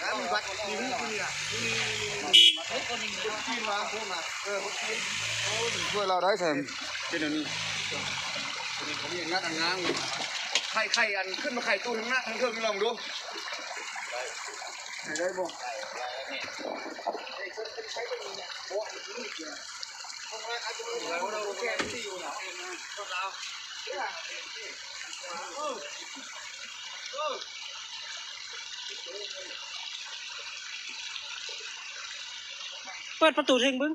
ແລ້ວມີບັດ ມີຮູບຢູ່ນີ້ນະ ນີ້ໆໆ ຄົນຈີນມາພວກນະ ເອີ ຄົນຈີນ ໂອ້ ຊ່ວຍລາວໄດ້ແຊມ ເປັນແນວນີ້ ນີ້ ອັນງານ ອັນງາມ ໄຂ່ ໄຂ່ ອັນ ຂຶ້ນມາໄຂ່ຕູ້ທາງໜ້າ ທາງເທິງ ລອງດູ ໄດ້ ໄດ້ບໍ່? ເປີດປະຕູເທິງເບິ່ງ.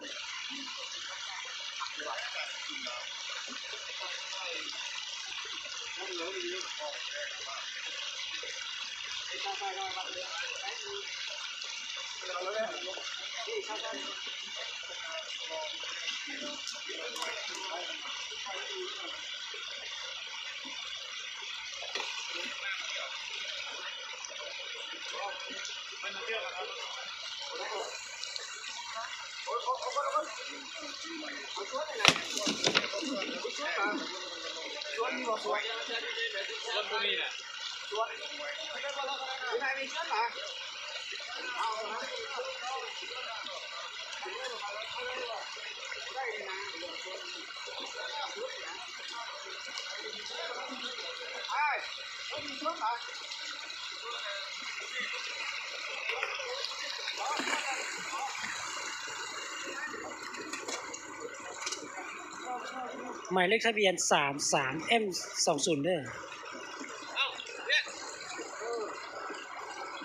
ໝາຍເລກທະບຽນສາມສາມເອັມສອງສູນເດີ.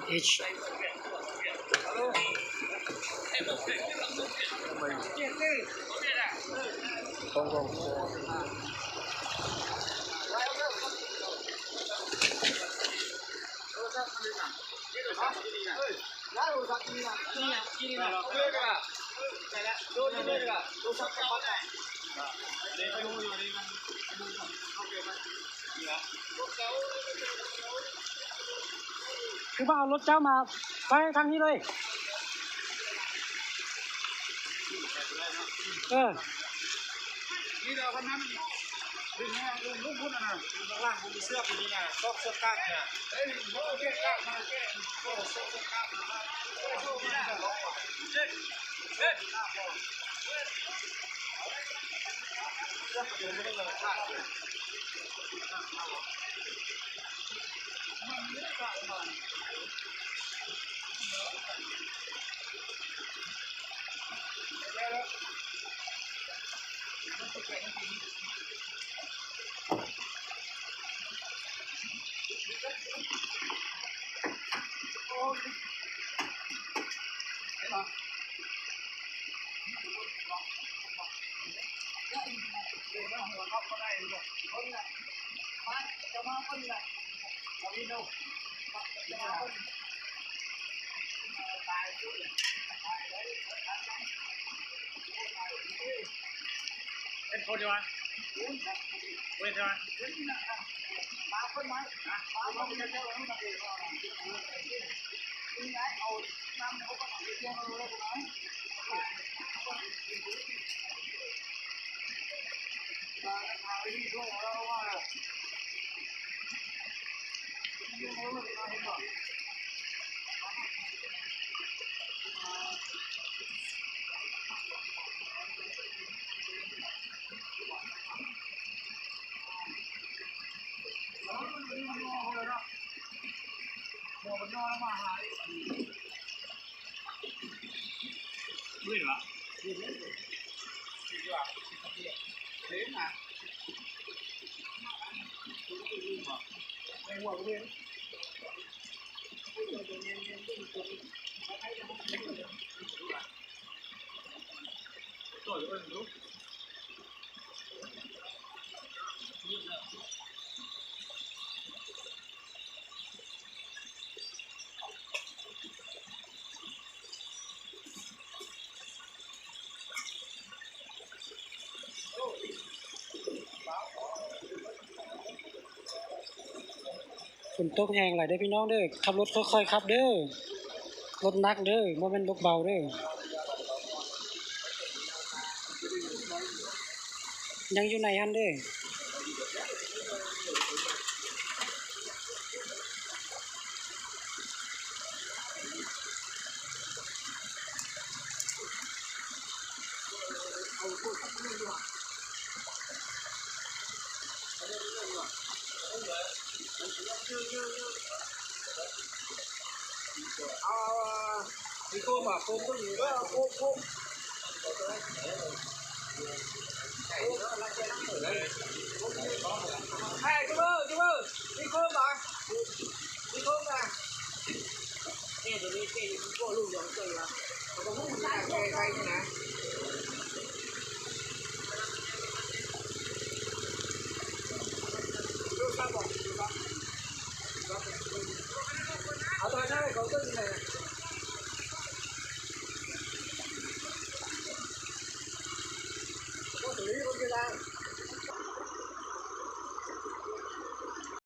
ເອັດ ຄືວ່າເອົາລົດເຈົ້າມາໄວ້ທາງນີ້ເລີຍ. ເອີ ນີ້ເດີ ຄັນນັ້ນ ດຶງ ດຶງ ດຶງພຸ້ນນະ ຂ້າງຫຼັງບໍ່ມີເຊືອກຢູ່ນີ້ນະ ຊອກເຊືອກກາກນະ ເອີ ເຊືອກກາກມາແກ້ ໂອ້ ຊອກເຊືອກກາກມາ ເອີ ເອີ ເອີ. ຝົນຕົກແຮງຫຼາຍເດີພີ່ນ້ອງເດີ ຂັບລົດຄ່ອຍໆຂັບເດີ ລົດໜັກເດີ ບໍ່ແມ່ນລົດເບົາເດີ ຍັງຢູ່ໃນຫັ້ນເດີ. ເອົາ ເອົາ ມີໂຄມບໍ່? ໂຄມກໍມີ ເອີ ເອົາໂຄມ ໂຄມ ໂຄມ ເອີ ມີໂຄມບໍ່? ມີໂຄມບໍ່? ເອີ ໂຕນີ້ເປັນໂຄມລູກດຽວເກີດລະ ເຂົາກໍຮູ້ຈັກແກ້ໄຂນະ ໂທລະສັບບໍ່? ເອົາໂທລະສັບໃຫ້ເຂົາເບິ່ງແດ່ ໂອ້ ໂຕນີ້ເບິ່ງເວລາ